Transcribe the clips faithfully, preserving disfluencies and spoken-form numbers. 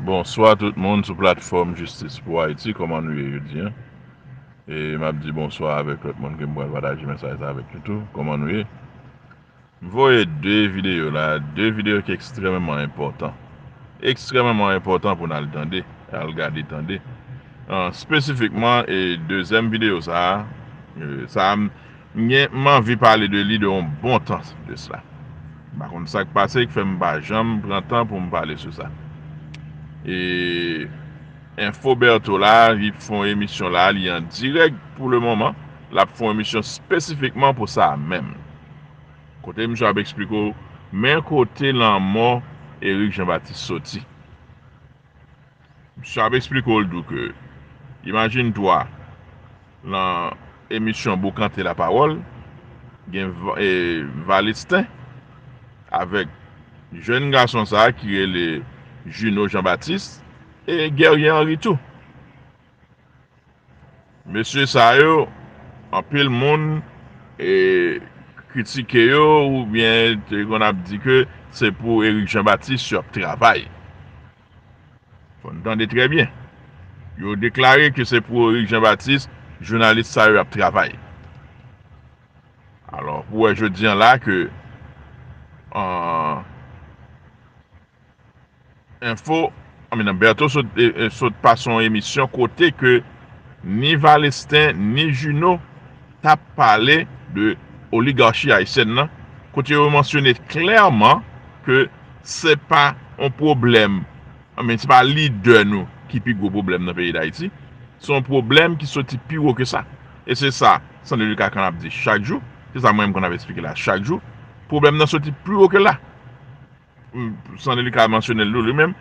Bonswa tout moun sou platfòm Jistis pou Ayiti, kòman nou ye jodi a? E m ap di bonswa avèk lòt moun ke m pral pataje mesaj sa avèk yo tou. Kòman nou ye? M voye de videyo la, de videyo ki ekstrèmeman enpòtan. Ekstrèmeman enpòtan pou n al tande, al gade tande. An, espesifikman, e dezyèm videyo sa a, e, sa a, m, m gen, m anvi pale de li de yon bon tan de sila. M pa konn sa k pase k fè m pa janm pran tan pou m pale sou sa. E Enfo Bertho la, li fè yon emisyon la, li an dirèk pou le moman. L ap fè yon emisyon espesifikman pou sa a menm. Kote misye ap eksplike w, men kote lanmò Eric Jean Baptiste soti. Misye ap eksplike w, l di w ke, imajine twa, nan emisyon Boukante Lapawòl, gen Va-, e, Valesten avèk jèn gason sa a ki rele Juno Jean Baptiste e Guerrier Henry tou. Mesye sa yo, anpil moun, e, kritike yo oubyen te konn ap di ke se pou Eric Jean Baptiste y ap travay. Fò n tande trè byen. Yo deklare ke se pou Eric Jean Baptiste jounalis sa yo ap travay. Alò, pou wè jodi a la ke, an, enfo, anmina, Bertho sot, e, e, sot pase yon emisyon kote ke ni Valesten, ni Juno t ap pale de oligachi ayisyèn nan, kote yo mansyone klèman ke se pa yon pwoblèm, anmina, se pa lidè nou ki pi gwo pwoblèm nan peyi Dayiti, se yon pwoblèm ki soti pi wo ke sa. E se sa Sandrelly Cacan ap di chak jou, se sa mwen menm konn ap eksplike la chak jou, pwoblèm nan soti pi wo ke la. Sandrelly ka mansyone l tou li menm.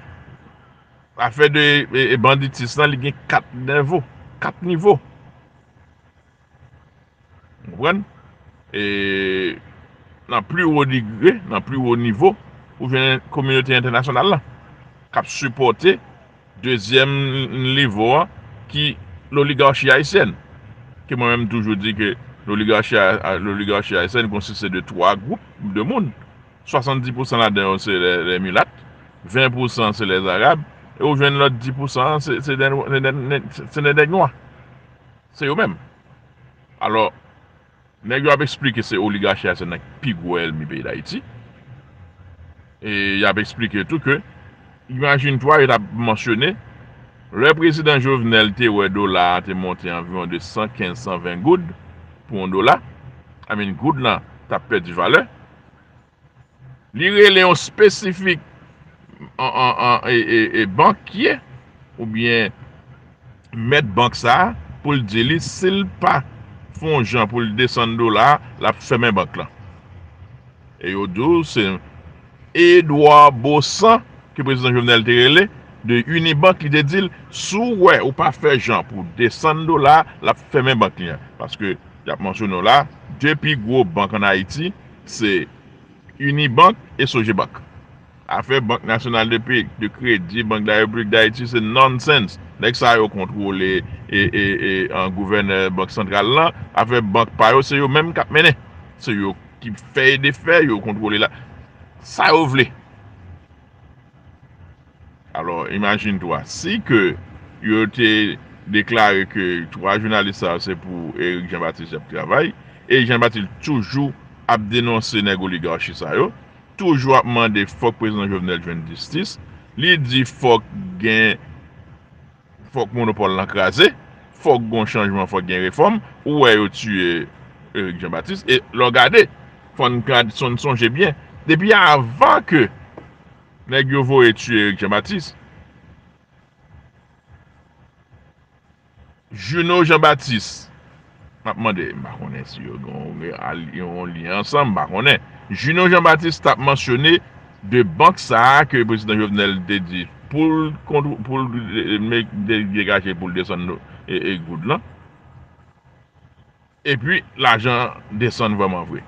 Afè de, e, e, banditis lan, li gen kat nivo. Kat nivo. Ou konprann? E nan pli wo degre, nan pli wo nivo, ou jwenn kominote entènasyonal la k ap sipòte dezyèm nivo a, ki loligachi ayisyèn. Ke mwen menm toujou di ke loligachi a, a, loligachi ayisyèn konsiste de twa gwoup de moun. Swasanndis pousan ladan yo se lè, lè milat, ven pousan se lè zarab, e ou jwenn lòt dis pousan an se, se dè, se dè, se dè nèg nwa. Se yo menm. Alò, nèg yo ap eksplike se oligachi a se nan pi gwo ènmi peyi Dayiti. E y ap eksplike tou ke, imajine twa, yo t ap mansyone, lè prezidan Jovenel te wè dola a te monte anviwon de san kenz, san ven goud pou yon dola, I mean, goud lan t ap pèdi valè. Li rele yon espesifik, an, an, an, e, e, e, bankye oubyen mèt bank sa a pou l di li si l pa fè yon jan pou l desann dola a, l ap fèmen bank lan. E yo di w se Edouard Baussan ke prezidan Jovenel te rele, de Unibank, li te di l, si w wè ou pa fè jan pou w desann dola a, l ap fèmen bank li an. Paske y ap mansyone w la, de pi gwo bank ann Ayiti, se Unibank e Sogebank. Afè Bank Nasyonal de Pe-, de Kredi, Bank de la Repiblik d Ayiti, se nonsense. Nèg sa yo kontwole e, e, e, an, gouvènè Bank Santral lan. Afè bank pa yo, se yo menm k ap mennen. Se yo ki fè e defè, yo kontwole la. Sa yo vle. Alò, imajine twa, si ke yo te deklare ke twa jounalis sa yo se pou Eric Jean Baptiste y ap travay, Eric Jean Baptiste toujou ap denonse nèg oligachi sa yo, toujou ap mande fòk prezidan Jovenel jwenn jistis, li di fòk gen, fòk monopòl lan kraze, fòk gon chanjman, fòk gen refòm, ou wè yo tiye Eric Jean Baptiste, e lè w gade, fò n gad, fò n sonje byen, depi avan ke nèg yo voye tiye Eric Jean Baptiste, Juno Jean Baptiste, m ap mande, m pa konnen si yo gen yon, yon lyen ansanm, m pa konnen. Juno Jean Baptiste t ap mansyone de bank sa a ke prezidan Jovenel te di pou l kontw-, pou l, e, e, me-, de-, degaje pou l desann, e, e, goud lan. Epi, lajan an desann vrèman vre.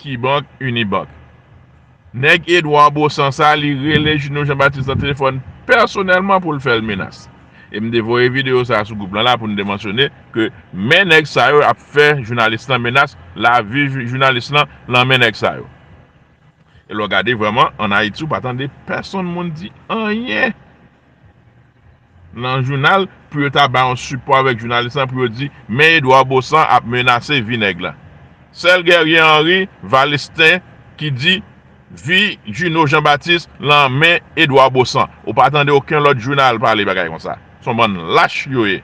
Ki bank? Unibank. Nèg Edouard Baussan sa, li rele Juno Jean Baptiste nan telefòn pèsonèlman pou l fè l menas. E m te voye videyo sa a sou gwoup lan la pou n te mansyone ke men nèg sa yo ap fè jounalis lan menas, lavi jou-, jounalis lan nan men nèg sa yo. E lè w gade vrèman, ann Ayiti, ou pa tande pèsonn moun di anyen nan jounal pou yo ta bay yon sipò avèk jounalis lan pou yo di, men Edouard Baussan ap menase vi nèg la. Sèl Guerrier Henry, Valesten, ki di vi Juno Jean Baptiste lan men Edouard Baussan. Ou pa tande okenn lòt jounal pale bagay konsa. Se yon bann lach yo ye.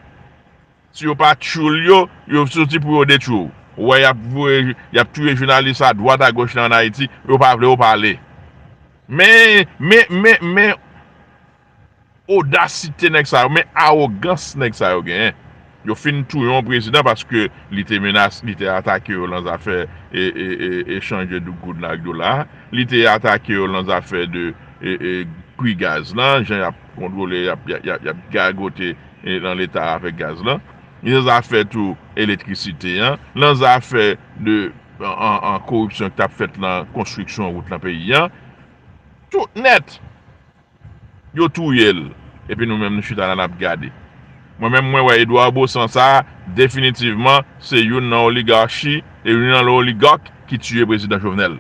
Si yo pa tchoul yo, yo soti pou yo detwi w. Ou wè y ap voye, y ap touye jounalis a dwat a goch la ann Ayiti, yo pa vle yo pale. Men, men, men, men odasite nèg sa yo, men awogans nèg sa yo genyen. Yo fin touye yon prezidan paske li te menas, li te atake yo lan zafè e, e, e, echanj de goud la ak dola. Li te atake yo lan zafè de e, e, pri gaz lan, jan y ap kontwole, y ap, y ap, y ap, y ap gagote e, nan leta avèk gaz lan. Nan zafè tou elektrisite an, nan zafè de an, an, an koripsyon ki t ap fèt nan konstriksyon wout nan peyi an. Tout nèt, yo touye l. Epi nou menm nou chita la n ap gade. Mwen menm mwen wè Edouard Baussan sa a, definitivman, se youn nan oligachi e youn nan oligak ki tiye prezidan Jovenel.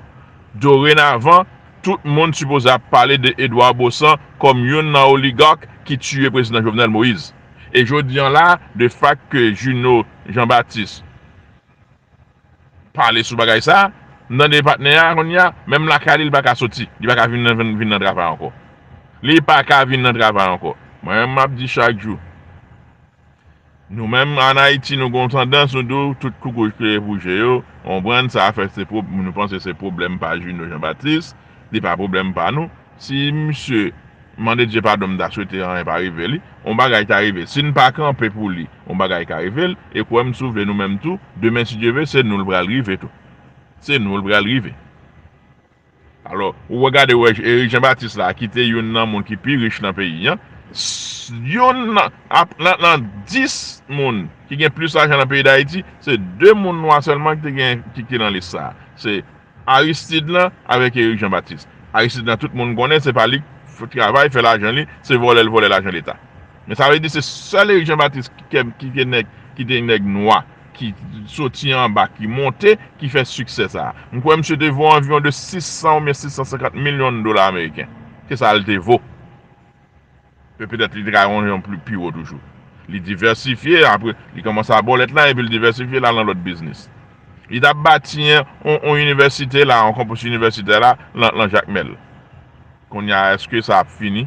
Dorenavan, tout moun sipoze ap pale de Edouard Baussan kòm youn nan oligak ki tiye prezidan Jovenel Moïse. E jodi an la, de fak ke Juno Jean Baptiste pale sou bagay sa, m tande patnè a kounye a, menm lakay li, li pa ka soti, li pa ka vin nan, vin, vin nan travay ankò. Li pa ka vin nan travay ankò. Mwen menm m ap di chak jou, nou menm ann Ayiti, nou gen yon tandans, nou di w, tout koukouj klere pou je yo, w konprann, sa fè se pwob-, nou panse se pwoblèm pa Juno Jean Baptiste, li pa pwoblèm pa nou. Si misye mande Dye padon, m ta swete anyen pa rive li, yon bagay ta rive. Si n pa kanpe pou li, yon bagay ka rive l, e kwè m si w vle nou menm tou, demen si Dye vle, se nou l pral rive tou. Se nou l pral rive. Alò, ou gade wè Eric Jean Baptiste la, ki te youn nan moun ki pi rich nan peyi an, s-, youn nan, ap, nan, nan dis moun ki gen plis lajan nan peyi Dayiti, se de moun nwa sèlman ki te gen, ki, ki nan lis sa a. Se Aristide lan avèk Eric Jean Baptiste. Aristide lan tout moun konnen se pa li k f-, travay, fè lajan li, se vòlè l vòlè lajan leta. Men sa vle di se sèl Eric Jean Baptiste ki, ki, ki te nèg, ki te nèg nwa, ki soti anba, ki monte, ki fè siksè sa a. M kwè misye te vo anviwon de sis san oubyen sis san senkant milyon dola ameriken. Se sa l te vo. Pe-, petèt li te ka yon jan pli, pi wo toujou. Li divèsifye, apre, li kòmanse a bòlèt la, epi l divèsifye, l al nan lòt biznis. Li t ap bati yon, yon, yon inivèsite la, yon kanpis inivèsitè la, lan, lan Jakmèl. Kounye a, èske sa ap fini?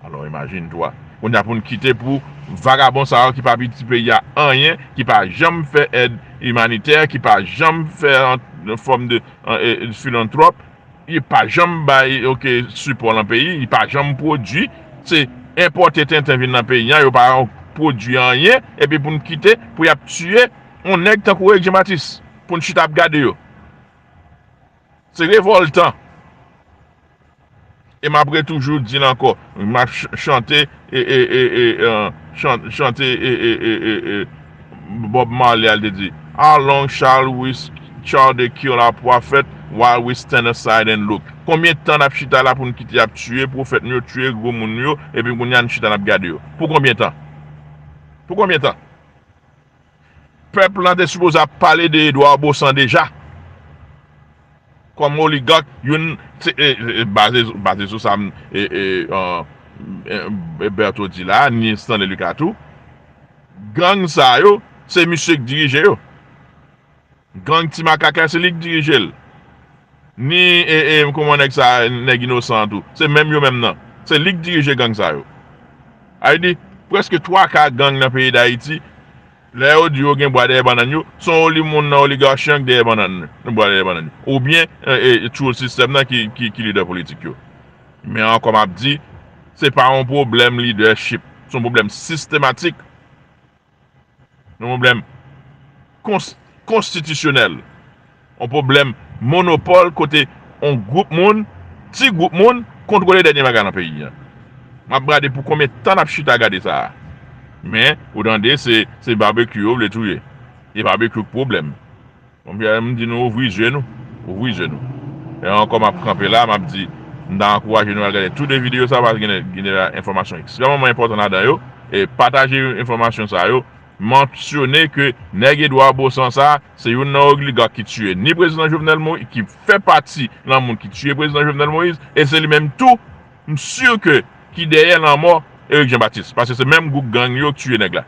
Alò, imajine twa. Kounye a, pou n kite pou vagabon sa yo ki pa piti peyi a anyen, ki pa janm fè èd imanitè, ki pa janm fè an, an fòm de, an, e, filantwòp, li pa janm bay, oke, sipò nan peyi, li pa janm pwodui, se enpòte tenten vin nan peyi a, yo pa pwodui anyen, epi pou n kite, pou y ap tiye yon nèg tankou Eric Jean Baptiste, pou n chita ap gade yo. Se revòltan. E m ap retoujou di l ankò, m ap ch-, chante, e, e, e, e, e, chan-, chante, e, e, e, e, e, Bob Marley al te di, "How long shall we s-, shall they kill our prophet while we stand aside and look?" Konbyen tan n ap chita la pou n kite y ap tiye pwofèt nou yo, tiye gwo moun nou yo, epi kounye a n chita n ap gade yo? Pou konbyen tan? Pou konbyen tan? Pèp lan te sipoze ap pale de Edouard Baussan deja. Kòm oligak, youn, se, e, e, baze, baze sou sa, e, e, an, e, e, Bertho di la, ni Stanley Lucas tou. Gang sa yo, se misye k dirije yo. Gang Ti Makak la, se li k dirije l. Ni, e, e, kòman nèg sa, nèg inosan an tou. Se menm yo menm nan. Se li k dirije gang sa yo. Sa vle di, prèske twa ka gang nan peyi Dayiti, lè yo di yo gen bwa dèyè bannann yo, se yon oli-, moun nan oligachi an k dèyè bannann, nan bwa dèyè bannann yo. Oubyen, e, e, tchoul sistèm nan ki, ki, ki lidè politik yo. Men ankò m ap di, se pa yon pwoblèm lidèchip. Se yon pwoblèm sistematik. Yon pwoblèm kons-, konstitisyonèl. Yon pwoblèm monopòl kote yon gwoup moun, ti gwoup moun, kontwole dènye bagay nan peyi a. M ap gade pou konbyen tan n ap chita gade sa a. Men, ou tande, se, se Barbecue yo vle touye. E Barbecue k pwoblèm. Bon, m di nou, ouvri zye nou. Ouvri zye nou. E ankò, m ap kanpe la, m ap di, m ta ankouraje nou al gade tou de videyo sa, paske gen, gen de enfòmasyon ekstrèmeman enpòtan ladan yo. E pataje enfòmasyon sa yo. mansyone ke nèg Edouard Baussan sa, se youn nan oligak ki tiye ni prezidan Jovenel Moïse, ki fè pati nan moun ki tiye prezidan Jovenel Moïse, e se li menm tou, m si ke, ki dèyè lanmò Eric Jean Baptiste. Paske se menm gwoup gang yo ki tiye nèg la.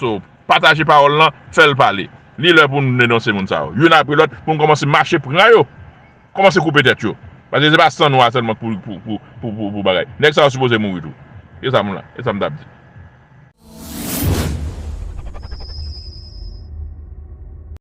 So, pataje pawòl lan, fè l pale. Li lè pou nou denonse moun sa yo. Youn apre lòt, pou nou kòmanse mache pran yo. Kòmanse koupe tèt yo. Paske se pa san nwa sèlman pou, pou, pou, pou, pou, pou bagay. Nèg sa yo sipoze mouri tou. E sa moun la, e sa m t ap di.